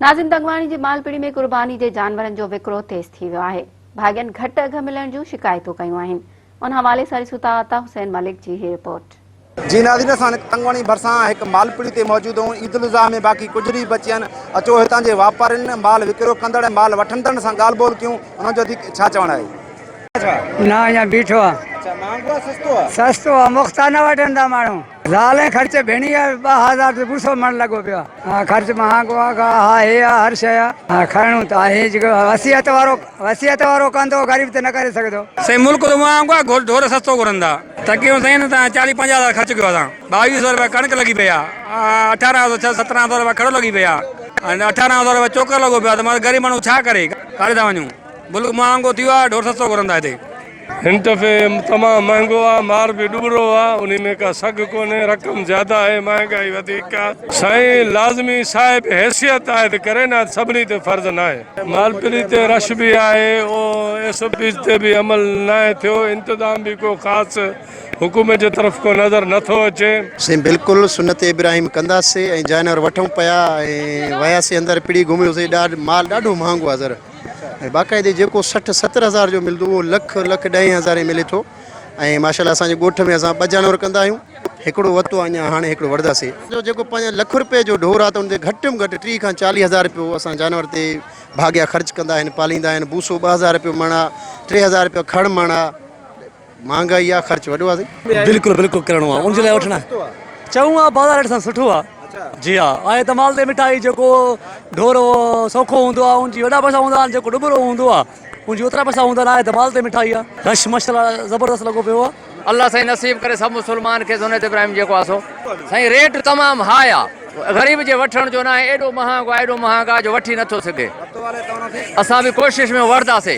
ناظم تنگواڻي جي مالپڙي ۾ قرباني جي جانورن جو وڪرو تيز ٿي ويو آهي، ڀاڳين گهٽ اگهه ملڻ جون شڪايتون ڪيون آهن، ان حوالي سان ڏسون ٿا عطا حسين ملڪ جي هي رپورٽ. جي ناظرين اسان تنگواڻي ڀرسان هڪ مالپڙي تي موجود آهيون عيد الاضحيٰ ۾ باقي ڪجهه ڏينهن بچيا آهن اچو هتان جي واپارين مال وڪرو ڪندڙ ۽ مال وٺندڙن سان ڳالهه ٻولهه ڪيون انهن جو وڌيڪ ڇا چوڻ آهي. نه اڃا بيٺو آ. اڇا مهانگو آ سستو آ. سستو آ مختا نه وٺن ٿا ماڻهو. زال ۽ خرچ ڀيڻي آ 2000 ته بوسو مڻ لڳو پيو آ. ها خرچ مهانگو آ گاهه آ هي آ هر شيء آ. ها کڻڻو ته آهي جيڪو وصيت وارو وصيت وارو ڪندو غريب ته نه ڪري سگهندو. سائين ملڪ ته مهانگو آ گهر ڍور سستو گهرن ٿا تڪيون سائين نه تان چاليهه پنجاهه هزار خرچ ڪيو اسان ٻاويهه سو روپيا ڪڻڪ لڳي پئي آ اٺارهن سو ڇهه سترهن سو روپيا کڙو لڳي پئي آ ۽ اٺارهن سو روپيا چوڪر لڳو پيو آ ته مگر غريب ماڻهو ڇا ڪري ڪاڏي ٿا وڃون. ملڪ مهانگو ٿي ويو آهي ڍور سستو گهرندا هتي. هن دفعي تمام مهنگو آ مار به ڏٻرو آ انهي ۾ ڪا سگهه ڪونهي رقم زياده آهي مهنگائي وڌيڪ آ سائين لازمي صاحب حيثيت آهي ته ڪري نه سڀني تي فرض ناهي مالپري تي رش به آهي او ايس او پيز تي به عمل ناهي ٿيو انتظام به ڪو خاص حڪومت جي طرف ڪو نظر نٿو اچي. سائين بلڪل سنت ابراهيم ڪنداسي ۽ جانور وٺون پيا ۽ وياسي اندر پڙي گهميوسي ڏاڍ مال ڏاڍو مهانگو آ سر ۽ باقاعدي جيڪو 60 70 هزار جو ملندو اهو لک لک ڏهين هزارين ملي ٿو ۽ ماشاءالله اسان جي ڳوٺ ۾ اسان ٻه جانور ڪندا آهيون هڪڙو وتو آ اڃا هاڻي هڪڙو وٺنداسي جو جيڪو پنج لک روپيه جو ڍور آ ته ان تي گهٽ ۾ گهٽ 30 کان 40 هزار روپيو اسان جانور تي ڀاڳيا خرچ ڪندا آهن پاليندا آهن بوسو 2000 روپيو مڻ آ 3000 روپيو کڙ مڻ آ مهانگائي آ خرچ وڏو آ سائين. بلڪل بلڪل ڪرڻو آ ان جي لاء وٺڻا چئون آ بازار ريٽ سان سٺو آ جي ها آهي ته مال تي مٺائي جيڪو ڍور سوکو هوندو آ ان جي وڏا پئسا هوندا آهن جيڪو ڏٻرو هوندو آ ان جي اوترا پئسا هوندا آهن آهي ته مال تي مٺائي آ رش ماشاءالله زبردست لڳو پيو آ. الله سائين نصيب ڪري سڀ مسلمان کي سنت ابراهيم جيڪو آ سو سائين ريٽ تمام هاء آ غريب جي وٺڻ جو ناهي ايڏو مهانگو آ ايڏو مهانگو آ جو وٺي نٿو سگهي اسان به ڪوشش ۾ وٺنداسي.